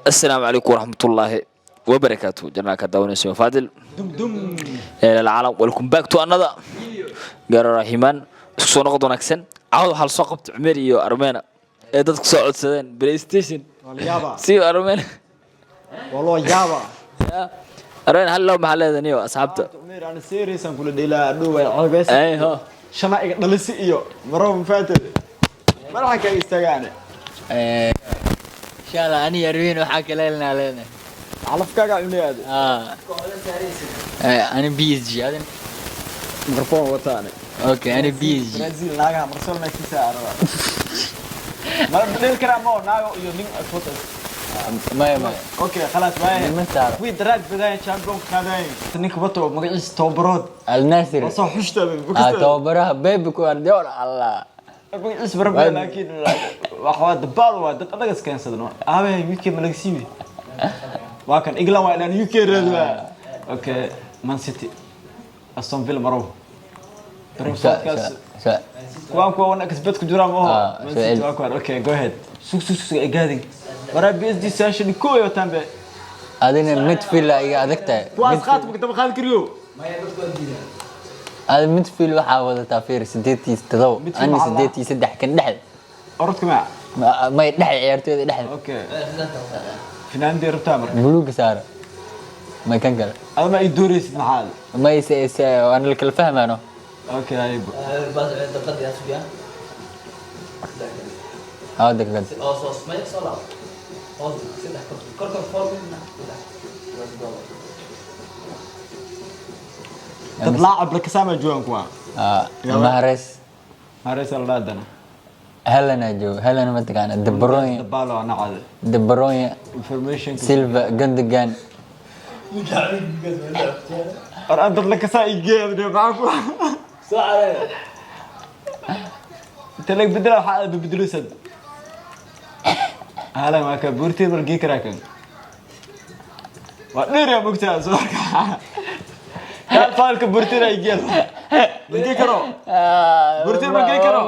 Asalaamu calaykum waraxmatullaahi wabarakaatu. Channelka daawanaysa Faadil العالم, welcome back to another Gaaro Rahimaan. Isku soo noqod wanaagsan. Cawd waxaa lasoo qabtay Cumeer iyo Armena ee dadku soo codsadeen PlayStation. Waa la yaabaa. Si Armena. Waa loo yaabaa. Armena, hal loo maxaa leedahay niyo asxaabta? Umeer, ana serious aan kula dheelaa adhow way codbeys. Ay ho. Shana iga dhalisi iyo maro mafaatay. Madaxa ka istaagaane. Insha Allah ani Arwin waxaa kala helnaa leenahay. Calafkaaga cunay aad. Ani PSG, adin? Microphone wataane. Okay, ani PSG. Brazil naagaha Barcelona kiisa araba. Mara bedel karaa ma naago iyo nin photos. Maya, maya. Okay, خلاص waay. Niman saaro. Kuwii daraad badan champion qaaday. Ninka wato magaciisa tababarood. Al Nasr. Waa soo xushta. Tababaraha Pep Guardiola, Allah. Magaciisa barabaa, laakiin waxa waa dabaal, waa dad adag iskeensadan. Aabe UK ma laga siibi. Waa kan England, waa inaan UK raad waa. Okay, Man City. Aston Villa marow. Barnaamijkaas kuwaan kuwa wana xbet ku jiraan ma oho. Man City waa kuwaan. Okay, go ahead. Sug, sug, sug, gaadin. Waraa PSG session ko iyo tan be. Adina midfield iga adag tahay. Kuwaas qaad ma daba qaad kariyo. Ada midfield waxaa wadataa, fiir, 87. Midfield ani maxaa? 83 kan dhexda. Orodka ma. May, dhexe, ciyaartooyda dhexda. Okay. Finaandi rabtaa marka. Buluuga saaro, may kan kale. Adama ay dooraysid maxaa? May se waana la kala fahmaano. Okay, aybo. Hawada kaga. Dad laacab la kasaama joogan kuwa. Mahrez. Mahrez la dhaadana. Helena jooga, Helena ma taqaana? De Bruyne. Dabaalo ana cade. De Bruyne. Information. Silva, Gundogan. War aan dad la kasaa igeeya maxaa ku. Inta lag bedela waxaa aad bedelusad. Halan waa ka buurtii margii karaa kan. Waa dheer yaa mogtaa soo arka. Kaal faalka buurtii ay geel. Margii karo. Bortier ma geli karo?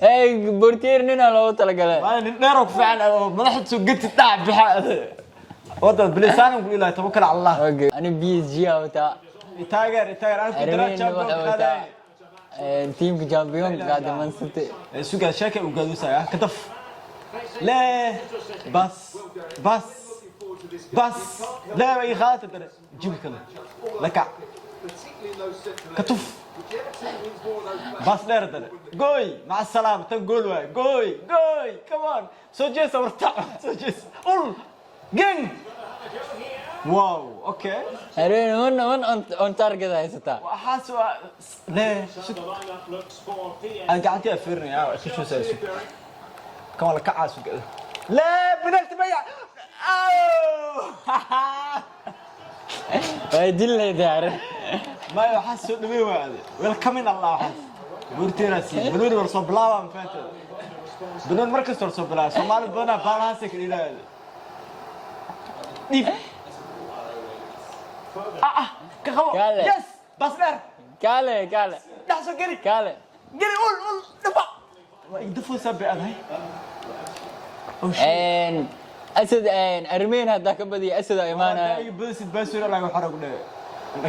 Hey, Bortier nina loogu talagalay. Waa nin dheer oo ku fiican oo madaxa soo gati dhac bixa. Wada bilisaan ku ilaahay tawakkal ala Allah. Okay, ani PSG aa wataa. Taageer, taageer aan ku diraa Armin champion waxa qaaday. wataa teamka champion qaada Man City. Sugaa sheeka u gaadusaya ka daf. لا بس بس بس لا ما خاطر جيب كذا لك كتف بس لا رد جوي مع السلامة تنقول واي جوي جوي كمان سو جيس ورتع سو جيس قول جن واو okay. Armin one on target haysataa. وحاس لا شو انا قاعد افرني يا اخي، شو سوي كمان لك عاس لا بنالتي بيع. Way dilaydaa Armin. ما waxaa soo dhawey waade welcome in Allah waxaas buurteeraasi banooni war soo bilaaba ma fahanteen banooni mar kasta war soo bilaaba. Soomaali badanaa baalahaasay ka dhilaayada dhiib ah ka qabo. Kaale. Yes, bas dheer. Kaale, kaale. Dhex soo geli. Kaale. Geli ul ul dhifa waa igdafoosaa bay adahay. Oh shit. Asad Armin haddaa ka badiya Asad aa imaanaya. Iga badisid baasuur laga xara ku dhawe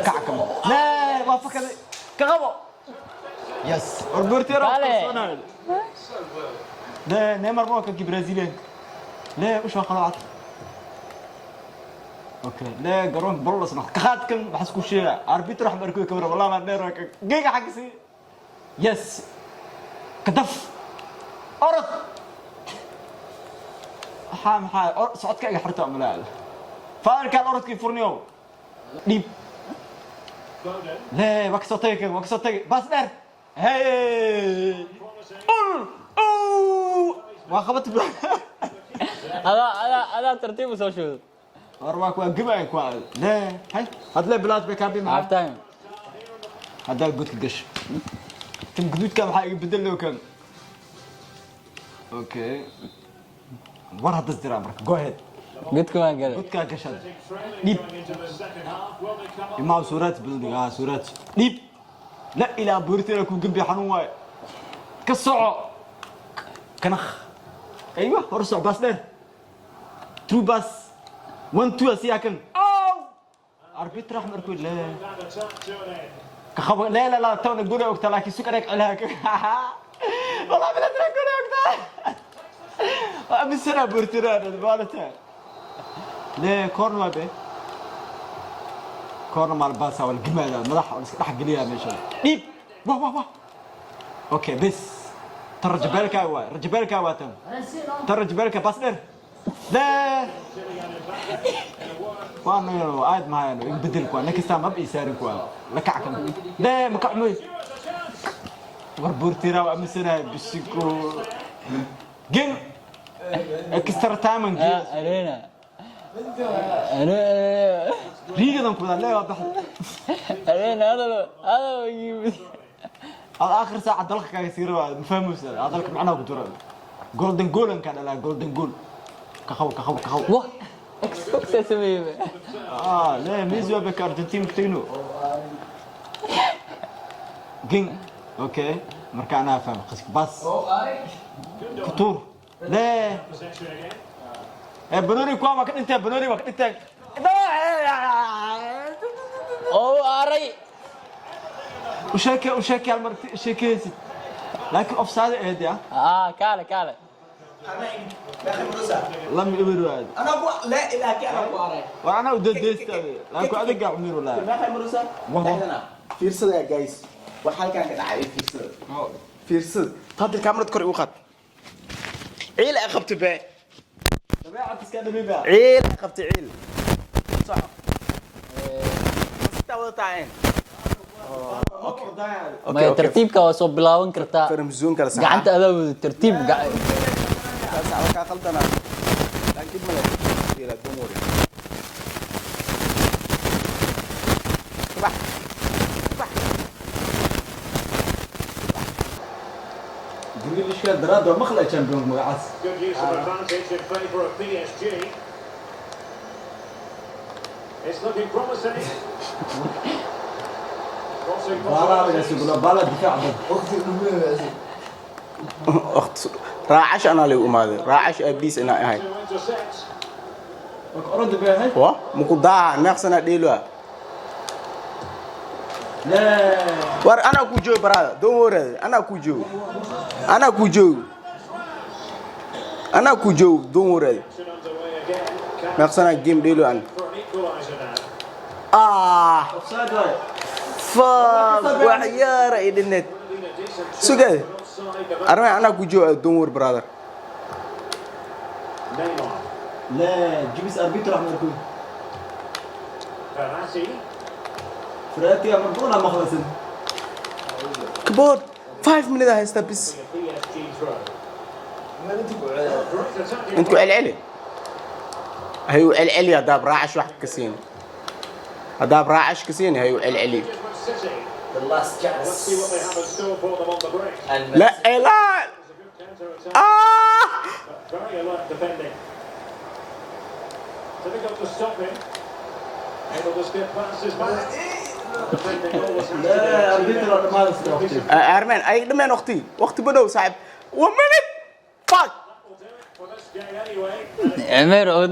kac kama nee waa fakaday ka qabo. Yes, war buurteera. Kaale. لا نيمار مو كان برازيليان لا وش قلعت. Okay, لا garoonka balolas ka qaad kan waxaas ku sheega arbitr wax markuu kamera wallahi la dheer geega xag si. Yes, kadaf orod maxaa maxaa socodka iga xirta malaal faarkaan orodkii furniyow dhiib lee waa kasoo tagay kan waa kasoo tagay baas dheer hey ul uu waa qabat. Adaa tartiib u soo shuudo. War waa kuwa gabay kuwa lee hay hadlee bilaad bay kaabi Half maxaa time. Haddaa godka gasho kan guduudka maxaa iga bedel loo kan. Okay, war haddas diraa marka go ahead. Godka waan galay. Godkaa gashada dhiib imaam suuraad badaniga suuraad dhiib la ilaa buurteeda ku gembi xanuun waaye ka soco kanakh aywa hor soco baas dheer. Through pass. 1-2 asiyaa kan. Oh! Arbitra axmar ku le. Ka qabo. لا لا لا, tawna guri ogta, laakiin sug adag celaha ka. Wallah bila tana guri ogta. Waa misana burtiraan baalata. Le corner waa be. Corner maal baasa wal gimaada madaxa wal iska dhex geliyaa meesha. Dhiib. Wah wah wah. Okay, bes. Tan rajabeelka waa. Rajabeelka waa tan. Tan rajabeelka bas dheer. Le. Waa no aad mahayano in bedel kuwa next time ab isaarin kuwa la kac kan le ma kacmoy war buurtira waa amisanahay bisiko gen extra time and Ah, arena arena. Riigadan kuwada le waa baxda. Arena, hadalo hadalo yimid. Ad aakhir saaca dalka kaaga sii rabaa, ma fahmaysa hadalka macnaha ku jira. Golden goal an ka dhalaa, golden goal. Ka qabo, ka qabo, ka qabo. Wah, Xbox sameeyay. Ah, لا ميزو بك ارجنتين كتينو جين. Okay, marka anaa faham qasik bas kutuur lee ee banoni kuwa waa ka dhintay, banoni waa ka dhintay. Oo aray. U sheeke, u sheeke, hal mar sheekeysid, laakiin offside eed ya. Ah, kaale kaale. Lam ibir waad. انا ابو لا اله انا ابو aray. Waa anaa u dadeysta, laakiin adiga cumir walaa. Meeqa murusa? Wah. Fiirsada guys, waxa halkan ka dhacay fiirsada, fiirsada. Qadar kaamirad kor igu qaad. Ciil ay qabtay be. Dabeecad iska dhamiba. Ciil ay qabtay, ciil soco sita wada taaceen. Maya, tartiibka waa soo bilaaban kartaa. Farmzuun kala sax. Gacanta adaa wada tartiib. Sax ka khaldana, laakiin male ila, don't worry. Bax bax. Grealishka daraad waa maqlay champion magacaas. Good use of advantage in favour of PSG. It's looking promising. Crossing Baala laga possibilities. sugula baala difaac dad. Waqti raacash anaa lagu imaaday, raacash aabiis inaa ahay. To intercept. Marka orada bay ahayd. Wa muku daaha meeqsanaa dheeloa. Lee. War anaa ku joogo brother, don't worry, anaa ku joogo, anaa ku joogo, anaa ku joogo, don't worry. Action underway again. Can Meeqsanaa game dheelo an. for an equaliser now. Ah. Offside waay. Fuck, wax yara i dhineed. Been a decent Sugay. offside. The Armay anaa ku joogo, don't worry brother. Neymar. Lee jibis arbitr axmed ku. Verratti. Faraatiga mar badan maqlasin. Kabood 5 minutes haysta bis. A PSG throw. Great attacking. Intu celceli, hayuu celceli. Haddaab raacash wax ka siin, haddaab raacash ka siin, hayuu celceli. Manchester City. The last chance. Let's see what they have in store for them on the break. La ilaa. It's a good counter attack. Ah. But very alert defending. Difficult to stop him. Able to skip past his man. Defending always has to be Lee a team arbitr dhamaad sida waqti. Armen ay dhameen waqti, waqti badhow saaxib, 1 minute, fuck. Will do it for this game anyway. Cumar oo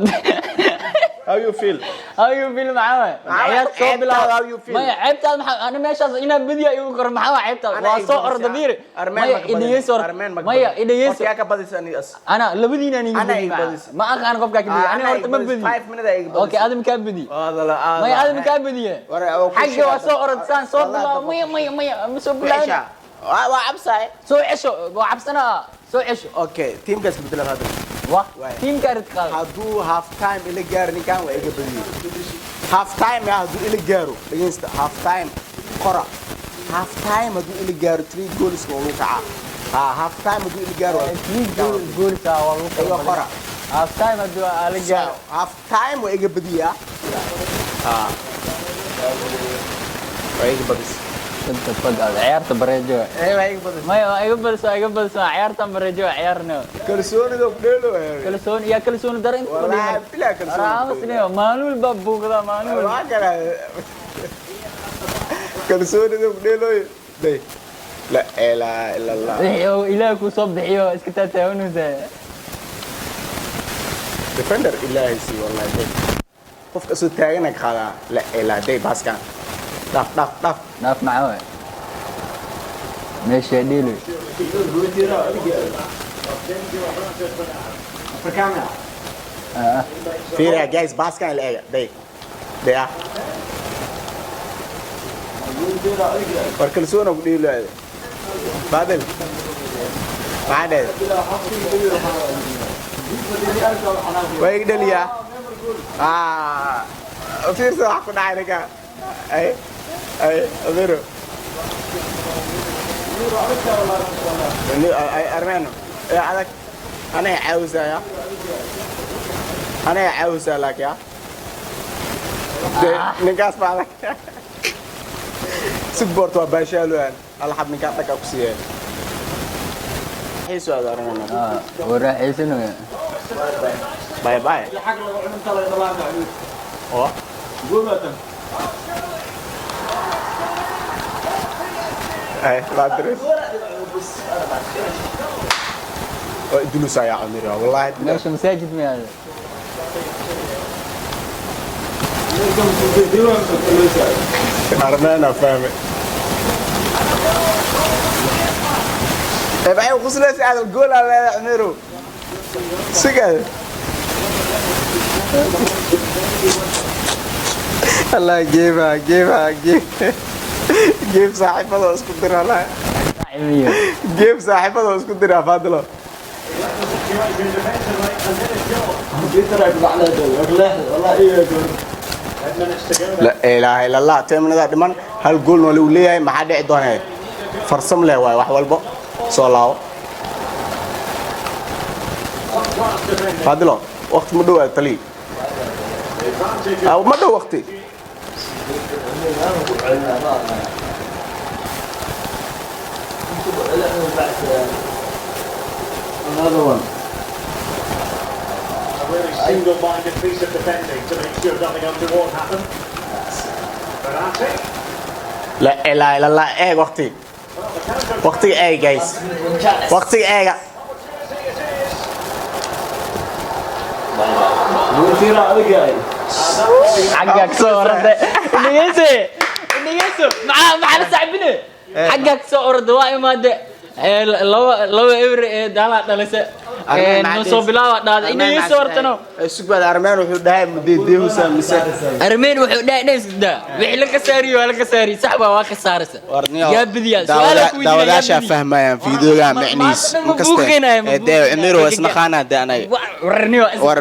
How you feel? How you feel? Maxaa waay? Ciyaar soo bilaab. How you feel? Maya, ceebtaad maxaa? Ana meeshaas inaa badiya igu qoran, maxaa waa ceebtaad? Waa soo orda biiri. Maya, idhegeyso horta. Maya, idhegeyso. Yaa ka badisa ani as? Ana labadiina iga Ana badiy. iga badis. Ma aqaan qofkaa ka badiy. Ana horta ma badiy. 5 minutes ay iga badis. Okay, adam kaa badiy. Adala. Maya, adam kaa badiye. Xagga waa soo orodsan soo bilaab. Maya, maya, maya, ma soo bilaabin. Waa cabsaay. Soo cesho, waa cabsanaa, soo cesho. Okay, teamkaas bedela hadda. Wah. Waay. Tiimka arid qaado. Hadduu half time ila gaaro, ninkan waa iga badiyey. Half time ya hadduu ila gaaro, dhegeysta, half time qora, half time hadduu ila gaaro, three goals waa lagu kacaa. Ha, half time hadduu ila gaaro waa Three goal goals ah waa lagu iga qora. Half time hadduu ala gaaro. Half time waa iga badiyaa, ha, waa iga badis. Inta fag ciyaarta bareejo. Ee, waa iga badis. Maya, waa iga badis, waa iga badis, waa ciyaartan bareejo, waa ciyaarno. Kalsoonida ku dheelo. Kalsooni yaa kalsooni daro inta Wallaahi bilaa kalsooni. Raamasniyo maalin walba buuqda maalin walba. Waa kana kalsoonida ku dheeloy day, la ilaaha ila Allah. Wixii uu Ilaah kuu soo bixiyo iska taataawanaysaa. Defender Ilaahay sii, wallahi qofka soo taagana qaadaa. La ilaa day baaskan, dhaaf, dhaaf, dhaaf. Dhaaf maxaa waay? Meesha dhiiloy. Afrikaana. Fiiriya guys, baaskan la eega. Day, day ah. War kalsoona ku dhiilayo. Baadil, maxaa dheer waa iga dhaliyaa. Ah, fiirsa wax ku dhacay ninka. Ay ay, Amiro ay Armeno ee adag. Anay caawisaya, anay caawisaa, laakiin ninkaas ba adag. Sigboort waa baashaaluhan alxab. Ninkaa dhagka ku siiyeen xiiso aad Armeno. Wuu raaxaysanaya. Bye bye. Xag lagu cunta la dhalaan macluud. Oo. Goolatan. Ay baadres waa idulusayaa Amiro, wallahi. Meesha masaajid ma yaalo? Armena fahme. Ee maxay quslaysa aad gool aan leedahay Amiro sigaad. Allah geeba geeba geeb geeb saaxiibada isku dira Allah. Saaxiibiyo. Geeb saaxiibada isku dira Fadlo. La ilaaha illa Allah. Teemanada dhiman hal goolna waa lagu leeyahay. Maxaa dhici doonee? Farsam leh waay wax walbo. Soo laabo Fadlo, waqti ma dhow aad tali. Ma dhow waqti. Another one. A really single-minded piece of defending to make sure nothing untoward happened. Verratti. La ilaaha illa Allah. Eeg waqti, waqtiga eeg guys, waqtiga eega. Xaggaa kasoo orday. Dhegeyso, dhegeyso, maxaa la sacbine? Xaggaa kasoo orday, waa imaade. Ee, laba ebre ee daalaa dhalisa. Ee, noo soo bilaaba dhahda inay soo hortano. Sugbaad Armeen wuxuu dhahay mudeedeehusa mise? Armeen wuxuu dhahay dheysda wixii la kasaariyo waa la kasaariyo, sax baa, waa kasaaraysa. Yaa badiyaa su'aala ku weydiinaya. Daawadaashaa fahmayaan fiideoga micnihiis. Ma buuqinaya, ma dee Cimiro waa isnaqaanaa dee anaga. Warniyo. War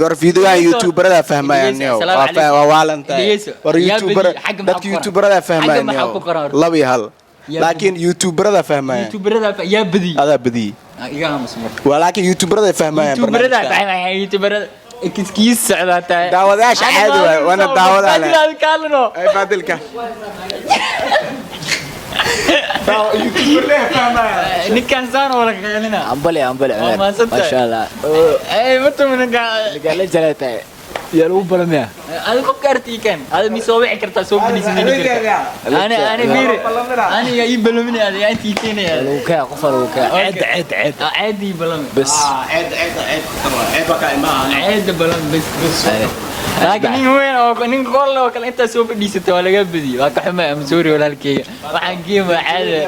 war fiideogan youtuberada fahmayaan niyo. Assalaamu waa calaykum. waa waalantahay. Dhegeyso. War Yaa youtuber badiya, xagga maxaa dadka ku qoran? youtuberada fahmayaan Xagga maxaa niyo. ku qoran horta? 2-1. Yaa Laakiin youtuberada fahmayaan. Youtuberada yaa badiyay. Adaa badiyey. Iga aamus marka. Waa laakiin youtuberada fahmayaan youtuberada barnaamijka. Fahmaya youtuberada kiskiis socdaa tahay. Daawadayaasha caadi waay, waana daawadaa leh. Fadlan kaalino. Ay Fadilka youtuber leh fahmayaan. Ninkan saan oo la qeylina. Ambale, ambale. Waa Cumer. mahadsantahay. Maasha Allah. Ay mata ninka. Gaala jaleetay yaa lagu balamaya. Adi qofka artiikan adi mi soo wici kartaa, soo fadhiisan kartaa. Ani fiiri, ani yaa ii balaminaya, adi yaa intii keenaya. Lagu kaa qofa lagu kaa ceed ceed ceed. Caadi ii balami. Bas. Ceed ceed ceed ceed baa ka imaa. Caadi balan, bas bas. Laakiin nin weyn oo nin qolle oo kale intaa soo fadhiisata waa laga badiyey. Waa ka xumay, am sorry walaalkeyga. Waxaan geema caadi.